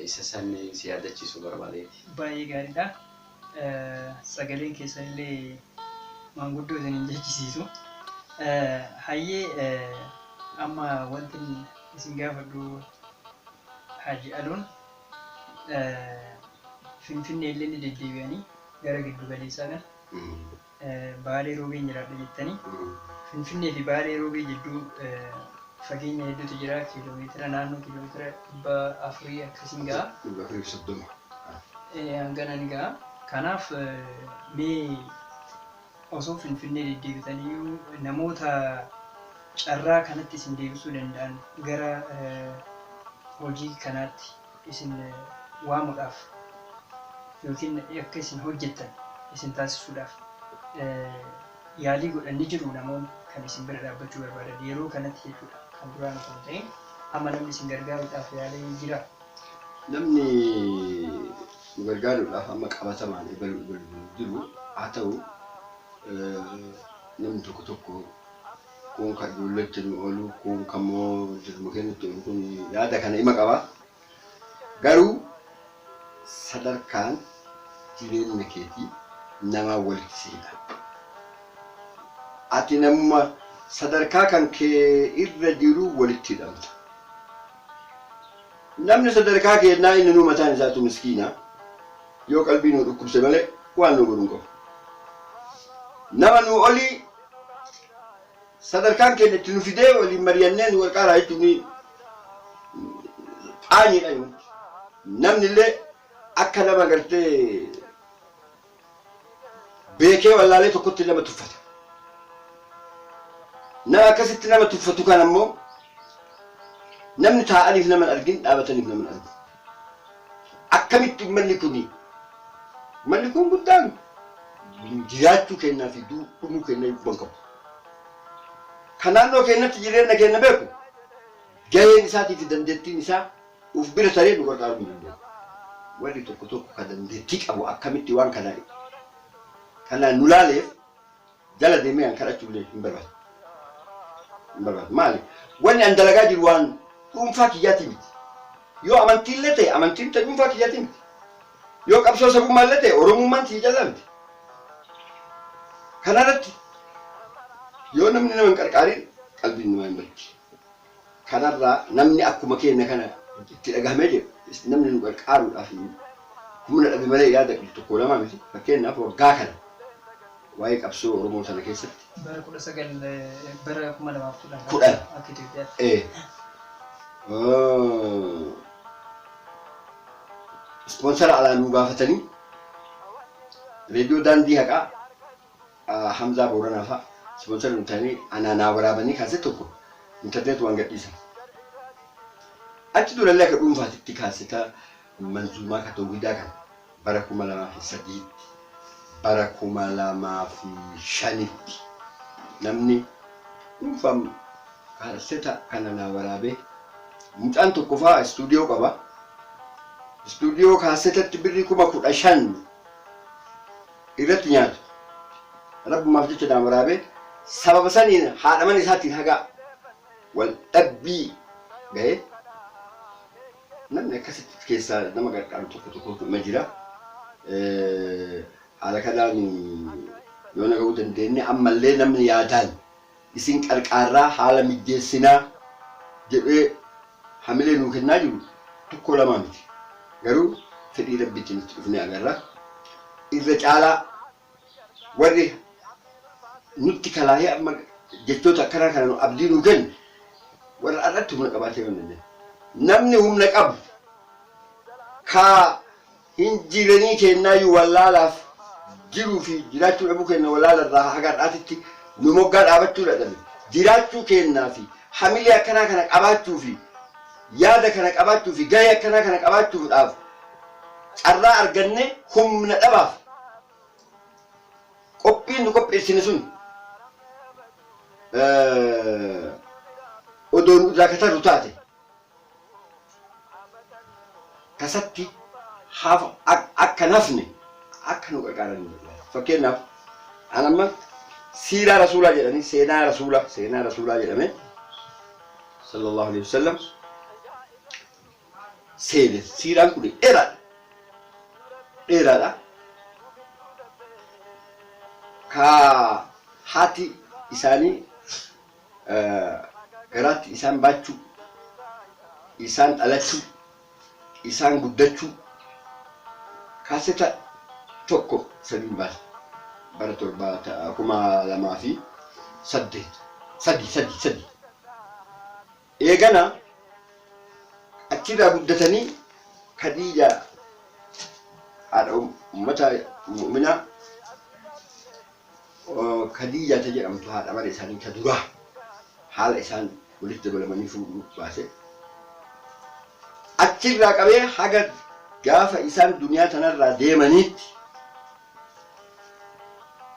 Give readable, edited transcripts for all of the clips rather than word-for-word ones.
Isa san si yaadachiisuu barbaadeeti. Baay'ee gaariidha. Sagaleen keessan illee maanguddoo isin hin jechisiisu. Hayyee, amma wanti isin gaafadhu, Haji Aluun, Finfinnee illee ni deddeebi'anii gara giddu galeessaa kana Baalee Roobeen jiraadha jettanii, Finfinnee fi Baalee Roobee jidduu fageenya hedduutu jira, kiiloomeetira naannoo kiiloomeetira 400 akkasiin ga'a. 430. Hangana ni ga'a. Kanaaf mee osoo Finfinnee deddeebitaniyyuu namoota carraa kanatti isin deebisuu danda'an, gara hojii kanaatti isin waamuudhaaf yookiin akka isin hojjettan isin taasisuudhaaf yaalii godhan ni jiru, namoonni kan isin bira dhaabbachuu barbaadan yeroo kanatti jechuudha, kan duraan osoo hin ta'in amma namni isin gargaaruudhaaf yaalee jira? Namni nu gargaaruudhaaf amma qabatamaan ebaluu ebaluu jiru haa ta'u, namni tokko tokko kun kan ijoolleetti nu oolu, kun kan immoo jirma keenyatti oolu, kun yaada kana ima qaba. Garuu sadarkaan jireenya keetii namaa walitti si hidha. Ati namuma sadarkaa kan kee irra jiru walitti hidhamta. Namni sadarkaa keennaa inni nu mataan isaatu miskiina, yoo qalbii nu dhukkubse malee waan nu godhu hin qabu. Nama nu olii sadarkaan keenya itti nu fidee waliin mari'annee nu gargaaraa jechuun qaanyiidha yoo. Namni illee akka nama gartee beekee wallaalee tokkotti nama tuffata. Nama akkasitti nama tuffatu kan ammoo namni taa'aniif nama hin argin, dhaabataniif nama hin argin. Akkamitti uummanni kun guddaan jiraachuu kennaa fi dhumuu kennaa hin qabu. Kan naannoo keenyatti jireenya keenya beeku, gaheen isaatii fi dandeettiin isaa uf bira taree nu gargaaruu hin danda'u. Warri tokko tokko kan dandeettii qabu akkamitti waan kana kanaan nu laaleef jala deemee an kadhachuu illee hin barbaadu. Hin barbaadu. Maali? Wanni an dalagaa jiru waan dhuunfaa kiyyaatii miti. Yoo amantii illee ta'e, amantiin ta'e dhuunfaa kiyyaatii miti. Yoo qabsoo sabummaa illee ta'e, Oromummaan tiyya callaa miti. Kanarratti yoo namni nama hin qarqaarin qalbiin namaa hin baddi. Kanarraa namni akkuma keenya kana itti dhagahamee jiru namni nu qarqaaruudhaaf humna dhabe malee yaada tokko lamaa miti. Fakkeenyaaf, waggaa kana waa'ee qabsoo Oromoo sana keessatti Bara 19, bara 2010 10. Akka Itoophiyaatti. Sponsor alaa nu gaafatanii, reediyoo Daandii Haqaa, Hamzaa Booranaa fa'a sponsor nu ta'anii anaa naa waraabanii kaasee tokko internet waan gadhiisan. Achi durallee akka dhuunfaatitti kaaseta manzuumaa ka tawhiidaa kana bara 2003tti, bara 2005tti namni dhuunfaan kaaseta kana naa waraabee, mucaan tokko faa istuudiyoo qaba. Istuudiyoo kaasetatti birrii 15,000 irratti nyaatu. Rabbumaaf jecha naa waraabee, sababa saniin haadha mana isaatiin haga wal dhabbii gahee. Namni akkasitti keessaa nama gargaaru tokko tokko ma jira. Haala kanaan yoo na gahuu dandeenye, ammallee namni yaadaan isin qarqaarraa, haala mijjeessinaa jedhee hamilee nuu kennaa jiru tokko lamaa miti. Garuu fedhii Rabbiitiin itti dhufnee agarra. Irra caalaa warri nutti kalaahee amma jechoota akkanaa kana nu abdii nuu kennu warra har'atti humna qabaatee yoo hin. Namni humna qabu kaa hin jiranii kennaayyuu wallaalaaf jiruu fi jiraachuu dhabuu kenna wallaala irraa haga har'aatitti nu moggaa dhaabachuu dadhabe, jiraachuu kennaa fi hamilee akkanaa kana qabaachuu fi yaada kana qabaachuu fi gahee akkanaa kana qabaachuudhaaf carraa arganne humna dhabaaf qophiin nu qopheessine sun odoo nu irraa katarru taate tasatti akka nafne akka nu gargaaran hin barbaadu. Fakkeenyaaf, an amma siiraa rasuulaa jedhanii, seenaa rasuulaa jedhame sallallahu alaihi wasallam, seene. Siiraan kun dheeraadha. Dheeraadha. Ka haati isaanii garaatti isaan baachuu, isaan dhalachuu, isaan guddachuu kaaseta tokko sadiin baase bara 2008, sadi sadi sadi. Eegana achirraa guddatanii Khadiija haadha ummata mu'minaa, Khadiija ta jedhamtu, haadha mana isaanii ta duraa, haala isaan walitti dabalamanii fuudhuu baase. Achirraa qabee haga gaafa isaan duniyaa tanarraa deemaniitti,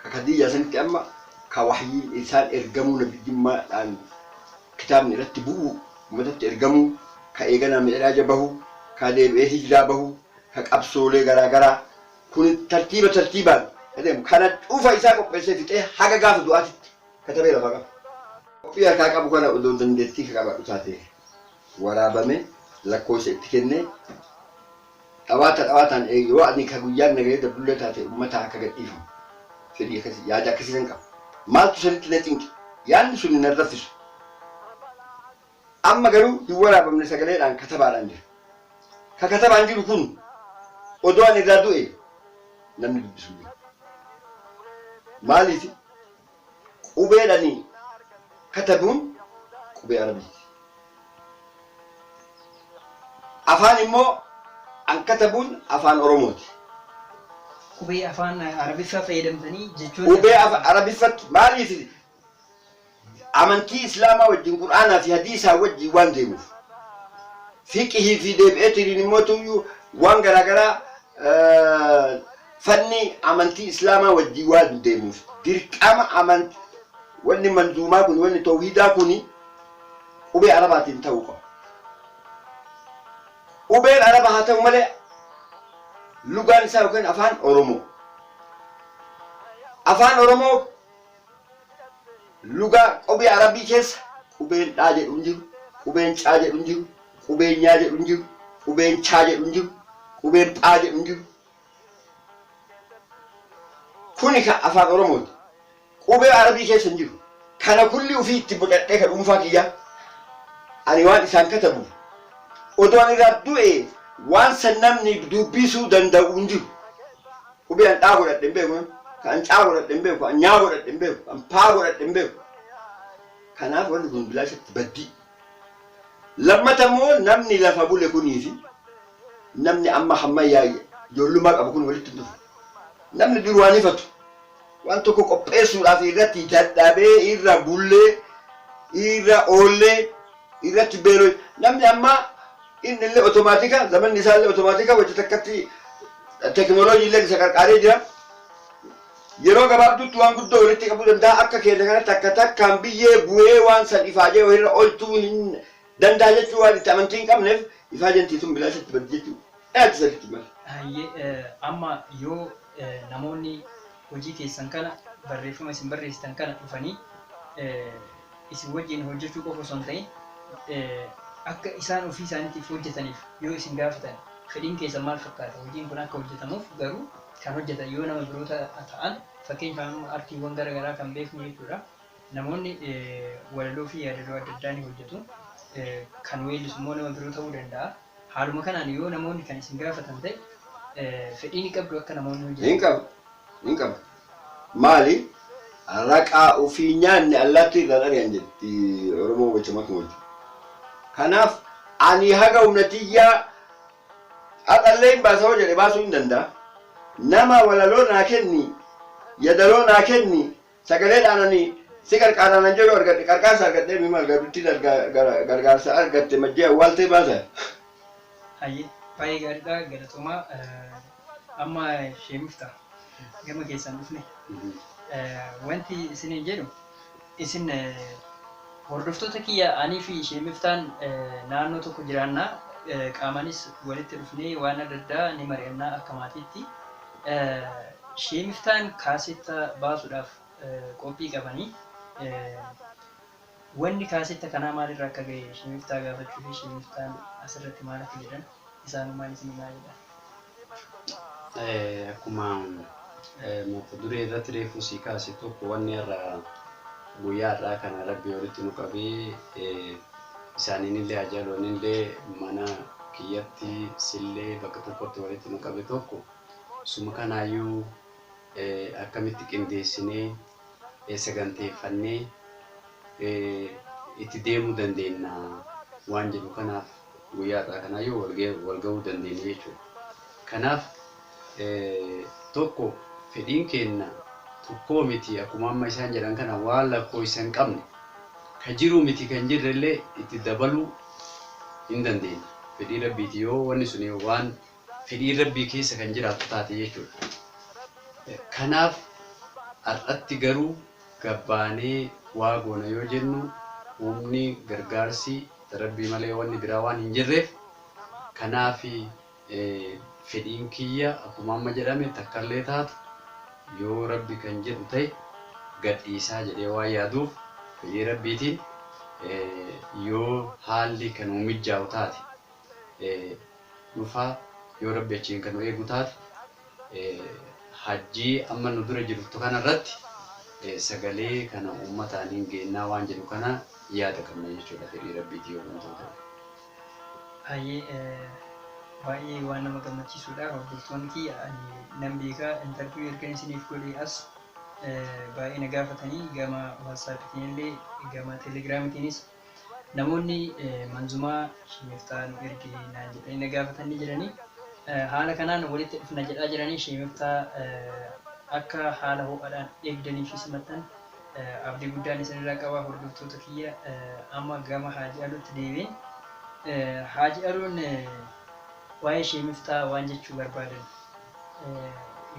ka Khadiija sanitti amma ka wahyiin isaan ergamuu, nabiyyummaadhaan kitaabni irratti bu'uu, ummatatti ergamuu, ka eeganaa mi'raaja bahu, ka deebi'ee hijiraa bahu, ka qabsoolee garaa garaa kun tartiiba tartiibaan adeemu kana cufa isaa qopheessee fixee haga gaafa du'aatitti katabee lafaa qaba. Qophii harkaa qabu kana odoo dandeettii ka qabadhu taate waraabame lakkoofsa itti kennee dhawaata dhawaataan yoo ani ka guyyaan nagahee dabrullee taate ummata akka gadhiifamu fedhii akkasii, yaada akkasii nan qaba. Maaltu sanitti na cinqe? Yaadni sun nan raffisu. Amma garuu hin waraabamne, sagaleedhaan katabaadhaan jira. Ka katabaan jiru kun odoo ani irraa du'e namni dubbisu hin jiru. Maaliif? Qubeedhani katabuun qubee Arabiiti. Afaan immoo an katabuun afaan Oromooti. Qubee afaan Arabiffaa fayyadamtanii jechoota. Qubee Arabiffatti maaliif? Amantii Islaamaa wajjin, Qur'aanaa fi hadiisaa wajjin waan deemuuf. Fiqhii fi deebi'eetiriin immoo tuyyuu waan garaagaraa fanni amantii Islaamaa wajjin waan deemuuf dirqama amantii wanni manzuumaa kun, wanni tawhiidaa kun qubee Arabaatiin ta'uu qaba. Qubeen Araba haa ta'u malee lugaan isaa yookaan afaan Oromoo. Afaan Oromoo lugaa qubee Arabii keessa qubeen dhaa jedhu hin jiru, qubeen caa jedhu hin jiru, qubeen nyaa jedhu hin jiru, qubeen chaa jedhu hin jiru, qubeen phaa jedhu hin jiru. Kuni ka afaan Oromooti. Qubee Arabii keessa hin jiru. Kana kulli ofii itti bocadhee ka dhuunfaa kiyyaa ani waan isaan katabuuf odoo ani irraa du'e waan san namni dubbisuu danda'u hin jiru. Qubee an dhaa godhadhe hin beeku. Ka an caa godhadhe hin beeku. An nyaa godhadhe hin beeku. An paa godhadhe hin beeku. Kanaaf wanni kun bilaashatti baddii. Lammata immoo namni lafa bule kunii fi namni amma hammayyaa ijoollummaa qabu kun walitti hin dhufu. Namni dur waan ifatu waan tokko qopheessuudhaaf irratti dadhabee, irra bullee, irra oollee, irratti beeloo. Namni ammaa inni illee otomaatika, zamanni isaa illee otomaatika, wajji takkatti teknooloojii illee isa qarqaaree jira. Yeroo gabaabduutti waan guddoo walitti qabuu danda'a. Akka keenya kanatti akka takkaan biyyee bu'ee waan san ifaajee wayirra oolchuu hin danda'a jechuu waan itti amantii hin qabneef ifaajeen tun bilaashatti baddi jechuudha. Dhaatti saditti mala. Hayyee, amma yoo namoonni hojii keessan kana, barreeffama isin barreessitan kana dhufanii isin wajjin hojjechuu qofa osoo hin ta'in akka isaan ofii isaaniitiif hojjetaniif yoo isin gaafatan, fedhiin keessan maal fakkaata? Hojiin kun akka hojjetamuuf garuu kan hojjetan yoo nama biroo ta'an, fakkeenyaaf amma artiiwwan gara garaa kan beeknu jechuudha. Namoonni walaloo fi yaadaloo adda addaa ni hojjetu. Kan weellisu immoo nama biroo ta'uu danda'a. Haaluma kanaan yoo namoonni kan isin gaafatan ta'e, fedhii ni qabdu akka namoonni hojjetan? Hin qabu. Hin qabu. Maali? Raqaa ofii nyaanne allaattii irraan ari'an jetti Oromoo gochama kan hojjetu. Kanaaf ani haga humna tiyyaa har'allee hin baasa hoo jedhe baasuu hin danda'a. Nama walaloo naa kenni, yadaloo naa kenni, sagaleedhaan ani si qarqaaraan an jedhu argadhe, qarqaarsa argadhee mima argadhutti gargaarsa argatte majjee awwaaltee baasa. Hayyee, baay'ee gaariidha, galatoomaa. Amma sheemifta gama keessan dhufne, wanti isiniin jedhu, isin hordoftoota kiyya, anii fi sheemiftaan naannoo tokko jiraannaa, qaamanis walitti dhufnee waan adda addaa ni mari'annaa akka maatiitti. Sheemiftaan kaasetta baasuudhaaf qophii qabanii, wanni kaasetta kanaa maalirra akka gahe sheemiftaa gaafachuu fi sheemiftaan asirratti maal akka jedhan Isaanumaan isin himaa jedha. Akkuma mata duree irratti reefuu sii kaase tokko, wanni irraa guyyaa har'aa kana Rabbi walitti nu qabee, isaaniin illee Haajaaluun illee mana kiyyatti sillee bakka tokkotti walitti nu qabe tokko suma kanaayyuu akkamitti qindeessinee saganteeffannee itti deemuu dandeenya waan jedhu kanaaf guyyaa har'aa kanaayyuu wal gahuu dandeenya jechuudha. Kanaaf tokko fedhiin keenya tokkoo miti, akkuma amma isaan jedhan kana waan lakkoofsa hin qabne ka jiru miti, kan jirre illee itti dabaluu hin dandeenya. Fedhii Rabbiiti yoo wanni suni waan fedhii Rabbii keessa kan jiraatu taate jechuudha. Kanaaf har'atti garuu gabbaanee waa goona yoo jennu humni gargaarsi Rabbii malee wanni biraa waan hin jirreef, kanaaf fedhiin kiyya akkuma amma jedhame takkallee taatu yoo Rabbi kan jedhu ta'e gadhiisaa jedhee waan yaaduuf, fedhii Rabbiitiin yoo haalli kan nu mijaa'u taate dhufaa, yoo Rabbi achiin kan nu eegu taate hajjii amma nu dura jirtu kanarratti sagalee kana uummataan hin geennaa waan jedhu kana yaada qabna jechuudha, fedhii Rabbiitii yoo kan ta'u ta'e. Baay'ee baay'ee waan nama gammachiisudha. Hordoftoonni kiyya, ani nan beekaa, interview ergan isiniif godhee as baay'ee na gaafatanii, gama WhatsAppiitiin illee gama Telegramitiinis namoonni manzumaa Sheemiftaa nu erge naan jedhanii na gaafatanii jiranii. Haala kanaan walitti dhufna jedhaa jiranii. Sheemiftaa akka haala ho'aadhaan eegdanii fi simattan abdii guddaan isinirraa qaba, hordoftoota kiyya. Amma gama Haaji Aluutti deebiin. Haaji Aluun waa'ee Sheemiftaa waan jechuu barbaadan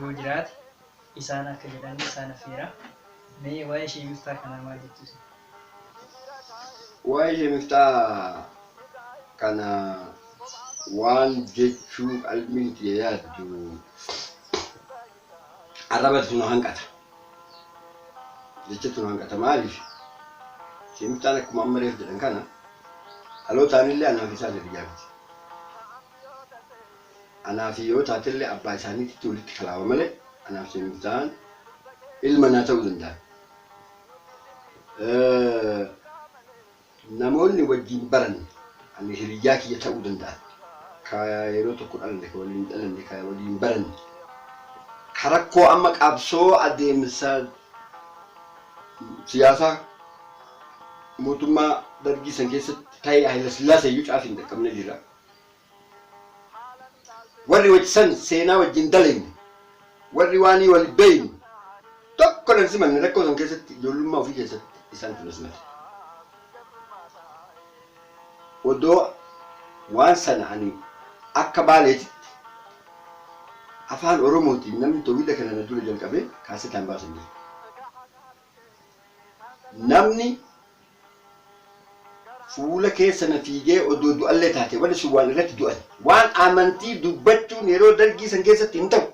yoo jiraate isaan akka jedhan isaan affeera. Mee waa'ee Sheemiftaa kanaa maal jettu isin? Waa'ee Sheemiftaa kana waan jechuu qalbiin kiyya yaaddu arrabatu nu hanqata. Jechatu nu hanqata. Maaliif? Sheemiftaan akkuma amma reef jedhan kana dhalootaan illee anaaf isaan hiriyyaa miti. Anaaf yoo taatellee abbaa isaaniitti walitti kalaawa malee anaaf Sheemiftaan ilma naa ta'uu danda'a. Namoonni wajjin baran ani hiriyyaa kiyya ta'uu danda'a. Ka yeroo tokko dhalanne, ka waliin dhalanne, ka waliin baranne. Ka rakkoo amma qabsoo adeemsa siyaasaa mootummaa Dargii san keessatti ta'ee Haayila Sillaasee iyyuu caafii hin dhaqqabne jira. Warri wajji san seenaa wajjin dalagne, warri waanii wal beeyne tokko nan simanne, rakkoo san keessatti ijoollummaa ofii keessatti isaan tuna simate. Odoo waan sana ani akka Baaleetitti afaan Oromootiin namni tawhida kana na dura jalqabee kaasetaan baasan jiru. Namni fuula keessa na fiigee odoo du'allee taate, wanni sun waan irratti du'an, waan amantii dubbachuun yeroo Dargii san keessatti hin ta'u.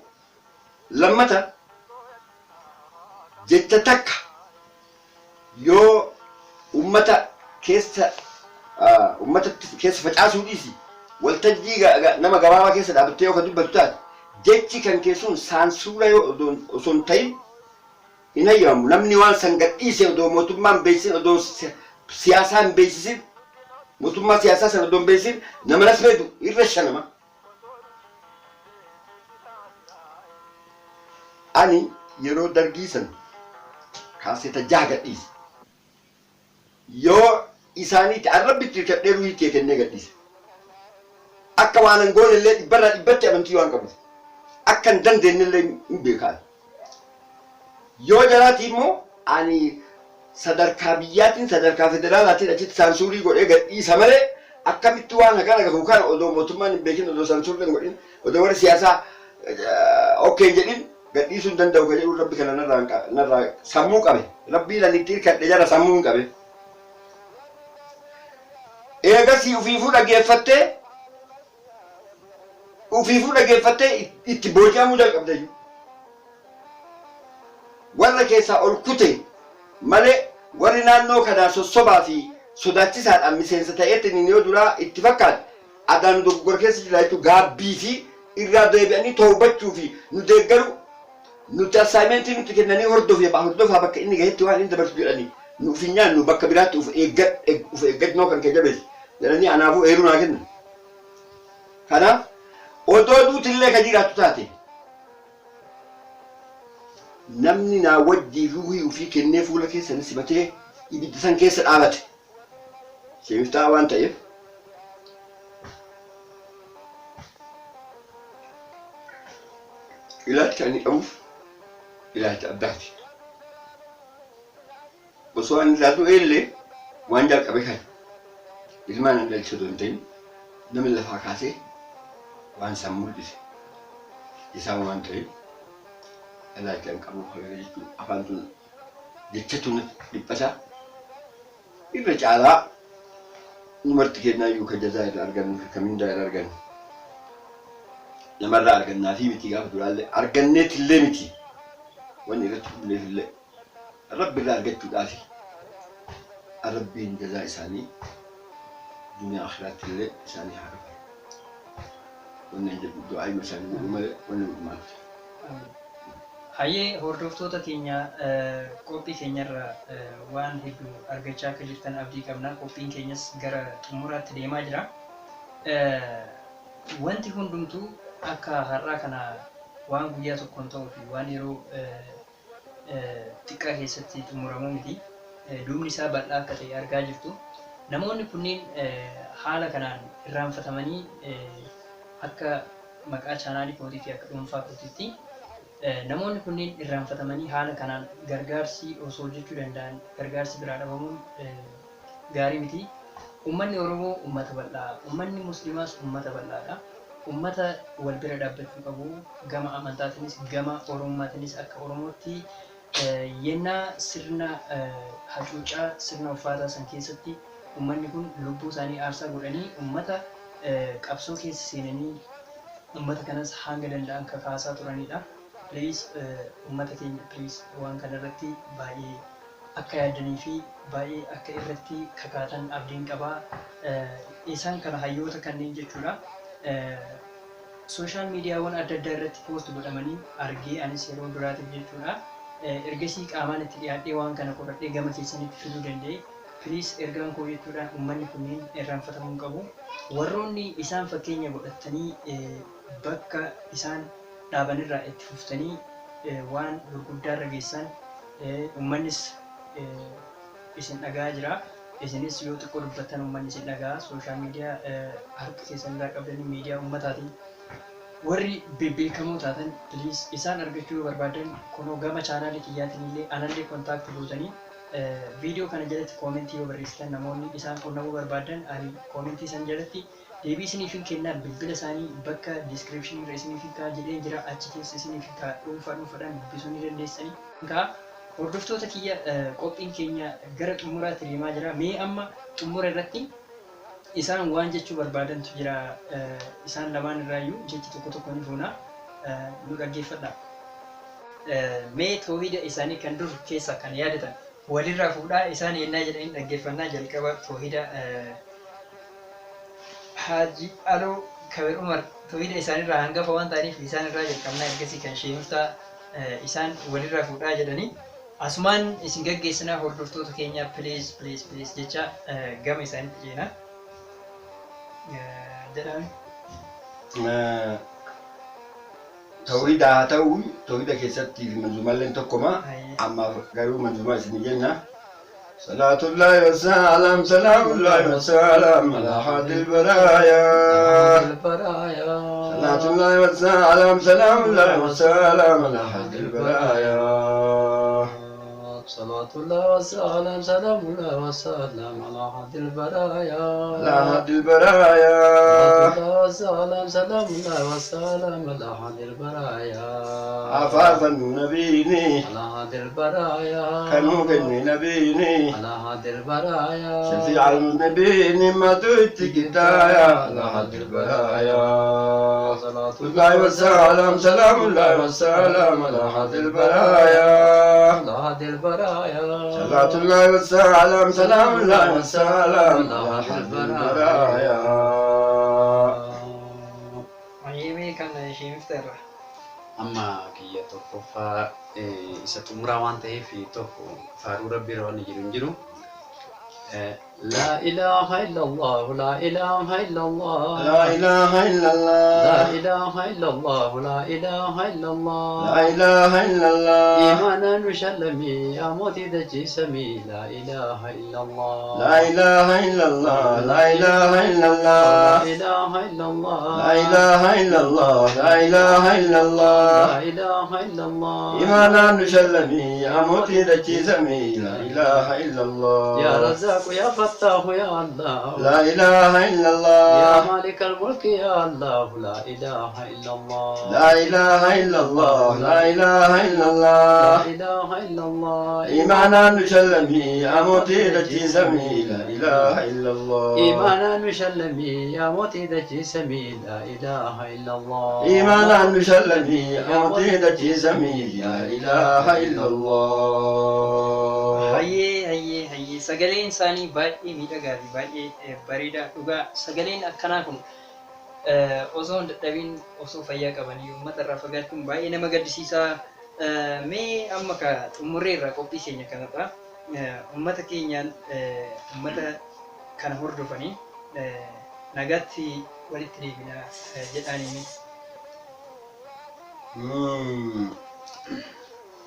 Lammata jecha takka yoo ummata keessa ummatatti keessa facaasuu dhiisi, waltajjii nama gabaabaa keessa dhaabattee yoo ka dubbatu taate, jechi kan keessuun saansuura yoo osoo hin ta'in hin hayyamamu. Namni waan san gadhiise odoo mootummaan beeksisin, odoo siyaasaa hin beeksisin, mootummaa siyaasaa sana odoo hin beeksisin nama nasmeetu irra shanama. Ani yeroo Dargii san kaaseta 6 gadhiise. Yoo isaaniitti arrabbitti hirkadhee ruhii kee kennee gadhiise. Akka waan hin goone illee dhibbarraa dhibbatti amantii waan qabuuf. Akka hin dandeenye illee hin beekaa. Yoo jalaatii immoo ani sadarkaa biyyaatiin, sadarkaa federaalaatiin achitti saansuurii godhee gadhiisa malee, akkamitti waan hakana gahu kana odoo mootummaan hin beekin, odoo saansuurii hin godhin, odoo warri siyaasaa okay hin jedhin gadhiisuu hin danda'u ka jedhu. Rabbi kana narraa sammuu qabe. Rabbiin ani itti hirkadhe jara sammuu hin qabe. Eegasii ufiifuu dhageeffattee itti booji'amuu jalqabde iyyuu. Warra keessaa ol kute malee warri naannoo kanaa sossobaa fi sodaachisaadhaan miseensa ta'eetiin yoo duraa itti fakkaate. Adaan dogoggora keessa jira jechuun gaabbii fi irraa deebi'anii toobachuu fi nu deeggaru nuti assignmentii nuti kennanii hordofee hordofaa bakka inni gahetti waan inni dabarsu jedhanii nu uf hin nyaannu bakka biraatti uf eeggannoo kan kee jabeessi jedhanii anaafuu eeruu naa kennan. Kanaaf odoo duutillee ka jiraattu taate namni naa wajjii ruuhii ufii kennee fuula keessa na simatee ibidda san keessa dhaabate Sheemiftaa waan ta'eef ilaalcha ani qabuuf ilaalcha addaati. Osoo ani irraa du'e illee waan jalqabe kana ilmaan an dhalche osoo hin ta'in namni lafaa kaasee waan isaan mul'ise isaan waan ta'eef ilaalcha an qabuuf hagana jechuun afaan tun jechatu natti dhiphata. Irra caalaa nu marti keenyaayyuu ka jazaa irraa argannu fi ka mindaa irraa argannu namarraa argannaa fi miti gaafa duraallee arganneetillee miti wanni irratti bulleefillee rabbi irraa argachuudhaafi rabbiin jazaa isaanii duniyaa akhiraatti illee isaanii haa kafalu. Wanni an jedhu du'aayima isaanii godhuu malee wanni godhu maaltu jira. Hayyee hordoftoota keenya qophii keenyarra waan hedduu argachaa akka jirtan abdii qabna. Qophiin keenyas gara xumuraatti deemaa jira. Wanti hundumtuu akka har'aa kana waan guyyaa tokkoon ta'uu fi waan yeroo xiqqaa keessatti xumuramuu miti. Duubni isaa bal'aa akka ta'e argaa jirtu. Namoonni kunneen haala kanaan irraanfatamanii akka maqaa chaanaalii kootii fi akka dhuunfaa kootiitti namoonni kunneen irraanfatamanii haala kanaan gargaarsi osoo hojjechuu danda'an gargaarsi biraa dhabamuun gaarii miti. Uummanni Oromoo uummata bal'aa, uummanni Musliimaas uummata bal'aadha. Uummata wal bira dhaabbachuu qabu gama amantaatiinis gama Oromummaatiinis akka Oromootti yennaa sirna hacuuccaa sirna ulfaataa san keessatti uummanni kun lubbuu isaanii aarsaa godhanii uummata qabsoo keessa seenanii uummata kanas hanga danda'an kakaasaa turanidha. Please uummata keenya please waan kana irratti baay'ee akka yaaddanii fi baay'ee akka irratti kakaatan abdiin qaba. Isaan kana hayyoota kanneen jechuudha. Social miidiyaawwan adda addaa irratti post godhamanii argee anis yeroo duraatiif jechuudha. Ergasii qaamaan itti dhiyaadhee waan kana qoradhee gama keessanitti fiduu danda'e. Please ergaan koo jechuudha uummanni kunneen irraanfatamuu hin qabu. Warroonni isaan fakkeenya godhattanii bakka isaan dhaabanirraa itti fuftanii waan gurguddaarra geessan uummannis isin dhaga'aa jira. Isinis yoo xiqqoo dubbattan uummanni isin dhaga'a. Social media harka keessan irraa qabdanii miidiyaa uummataatiin warri bebbeekamoo taatan please isaan argachuu yoo barbaadan kunoo gama chaanaalii kiyyaatiin illee anallee contact gootanii viidiyoo kana jalatti koomentii yoo barreessitan namoonni isaan qunnamuu barbaadan ani koomentii san jalatti deebii isiniif hin kennaa bilbila isaanii bakka description irra isiniif hin kaa'a jedheen jira achi keessa isiniif hin kaa'a dhuunfaa dhuunfaadhaan dubbisuu ni dandeessanii. Kaa hordoftoota kiyya qophiin keenya gara xumuraatti deemaa jira. Mee amma xumura irratti isaan waan jechuu barbaadantu jira. Isaan lamaan irraayyuu jecha tokko tokko ni fuuna. Nu dhaggeeffadha. Mee toohida isaanii kan dur keessaa kan yaadatan walirraa fuudhaa isaan yennaa jedhanii dhaggeeffannaa jalqaba toohida Haaji Aloo Kabir Umar toohida isaanirraa hangafa waan ta'aniif isaan irraa jalqabnaa ergasii kan Sheemiftaa isaan walirraa fuudhaa jedhanii asumaan isin gaggeessinaa hordoftoota keenya please please please jecha gama isaanitti ceena jedhame. Tawhida haa ta'u tawhida keessatti fi manzuumaalleen tokkoma ammaaf garuu manzuumaa isin jenna. Salaatullahi wassalaam salaamullahi wassalaam alaa haadil baraayaa. Salaatullahi wassalaam salaamullahi wassalaam alaa haadil baraayaa. Salaatullah wassalaam salaamullah wassalaam alaa haadil baraayaa. Alaa haadil baraayaa. Salaatullah wassalaam salaamullah wassalaam alaa haadil baraayaa. Afaafannu nabiini Alaa haadil baraayaa. kanuu kenne nabiini. Alaa haadil baraayaa. شفيع المذنبين ما تؤتي كتايا على حد البرايا صلاة الله والسلام سلام الله والسلام على حد البرايا على حد البرايا. صلاة الله والسلام سلام الله والسلام على حد البرايا. Hayyee, kan ishee mifta irra. Amma kiyya tokkoffaa isa xumuraa waan ta'eef tokko faaruu rabbii irra waan jiru hin jiru. لا إله إلا الله، لا إله إلا الله. لا إله إلا الله. لا إله إلا الله، لا إله إلا الله. لا إله إلا الله. إيمانا نشلمي يا موتي دجي سمي، لا إله إلا الله. لا إله إلا الله، لا إله إلا الله. لا إله إلا الله. لا إله إلا الله، لا إله إلا الله. لا إله إلا الله. إيمانا نشلمي يا موتي دجي سمي، لا إله إلا الله. يا رزاق يا فتاح يا الله. لا إله إلا الله. يا مالك الملك يا الله، لا إله إلا الله. لا إله إلا الله، لا إله إلا الله. لا إله إلا الله. إيمانا نشلمي يا موتي دجي سمي، لا إله إلا الله. إيمانا نشلمي يا موتي دجي سمي، لا إله إلا الله. إيمانا نشلمي يا موتي دجي سمي، لا إله إلا الله. Hayyee, hayyee, hayyee, sagaleen isaanii baay'ee miidhagaa fi baay'ee bareedaa. Dhugaa sagaleen akkanaa kun osoo hin dadhabiin, osoo fayyaa qabanii uummata irraa fagaachuun baay'ee nama gaddisiisaa. Mee amma ka xumurree irraa qophii keenya kanarraa uummata keenyaan, uummata kana hordofanii nagaatti walitti deebinaa jedhaanii.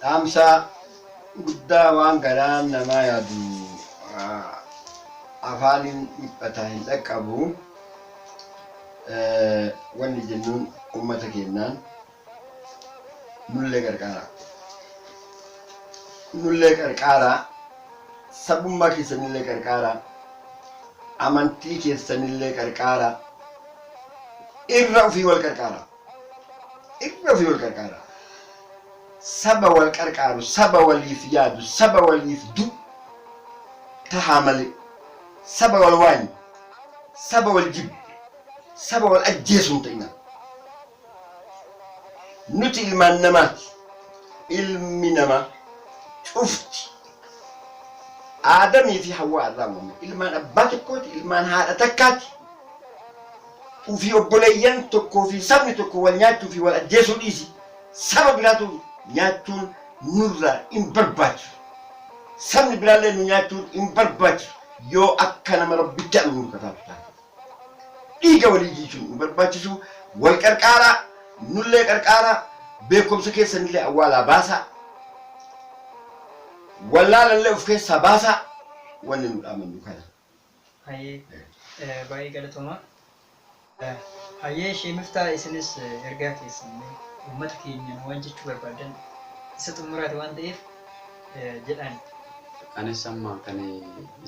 Dhaamsa guddaa waan garaan namaa yaadu afaaniin dhiphataa hin dhaqqabu. Wanni jennuun uummata keenyaan nullee qarqaara. Nullee qarqaara. Sabummaa keessanillee qarqaara. Amantii keessanillee qarqaara. Irra ofii wal qarqaara. Irra ofii wal qarqaara. Saba wal qarqaaru, saba waliif yaadu, saba waliif du tahaa malee saba wal waanyu, saba wal jibbu, saba wal ajjeesu hin ta'ina. Nuti ilmaan namaati. Ilmi namaa cufti Aadamii fi Hawwaa irraa uumame. Ilmaan abbaa tokkooti, ilmaan haadha takkaati. Ufii obboleeyyan tokkoo fi sabni tokko wal nyaachuu fi wal ajjeesuu dhiisi. Saba biraatu nyaachuun nurraa hin barbaachisu. Sabni biraallee nu nyaachuun hin barbaachisu. Yoo akka nama rabbitti amanu nu kataatu taate. Dhiiga walii jiisuun hin barbaachisu. Wal qarqaaraa, nullee qarqaaraa, beekumsa keessanillee awwaalaa baasaa. Wallaalallee of keessaa baasaa. Wanni nu dhaamannu kana. Hayyee, baay'ee galatooma. Hayyee, ishee miftaa, isinis ergaa keessan uummata keenyaan waan jechuu barbaadan isa xumuraati waan ta'eef jedhaan. Anis amma kan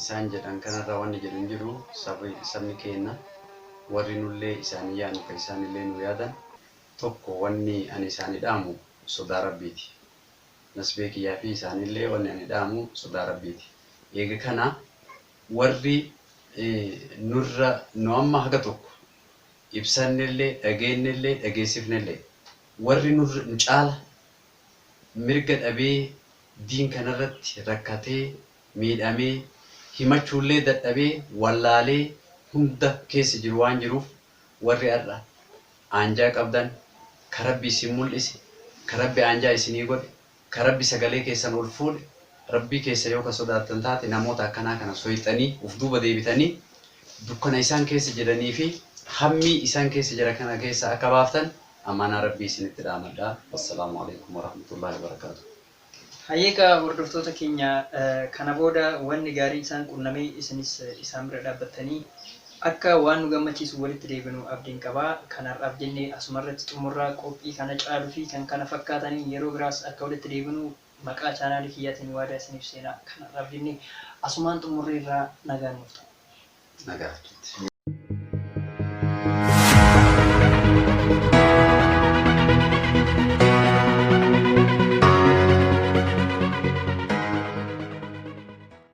isaan jedhan kanarraa wanni jedhu hin jiru. Sabni keenya warri nullee isaanii yaanu kan isaanillee nu yaadan tokko, wanni ani isaanii dhaamu sodaa rabbiiti. Nasbee kiyyaa fi isaanillee wanni ani dhaamu sodaa rabbiiti. Eega kana warri nurra nu amma haga tokko ibsannillee, dhageenyillee, dhageessifnillee, warri nu caala mirga dhabee diin kanarratti rakkatee miidhamee himachuullee dadhabee wallaalee hunda keessa jiru waan jiruuf, warri har'a aanjaa qabdan, ka rabbi isin mul'ise, ka rabbi aanjaa isinii godhe, ka rabbi sagalee keessan ol fuudhe, rabbii keessa yoo ka sodaattan taate, namoota akkanaa kana soyxanii uf duuba deebitanii dukkana isaan keessa jiranii fi hammii isaan keessa jira kana keessa akka baaftan amaanaa rabbii isinitti dhaamadha. Wassalaamu alaikum warahmatullahi wabarakaatu. Hayyeeqa, hordoftoota keenya, kana booda wanni gaarii isaan qunnamee isinis isaan bira dhaabbattanii akka waan nu gammachiisu walitti deebinu abdiin qabaa. Kanarraaf jennee asumarratti xumurraa. Qophii kana caaluu fi kan kana fakkaatanii yeroo biraas akka walitti deebinu maqaa chaanaalii kiyyaatiin waadaa isiniif seenaa. Kanarraaf jennee asumaan xumurreerraa, nagaan nuuf ta'a. Nagaatti.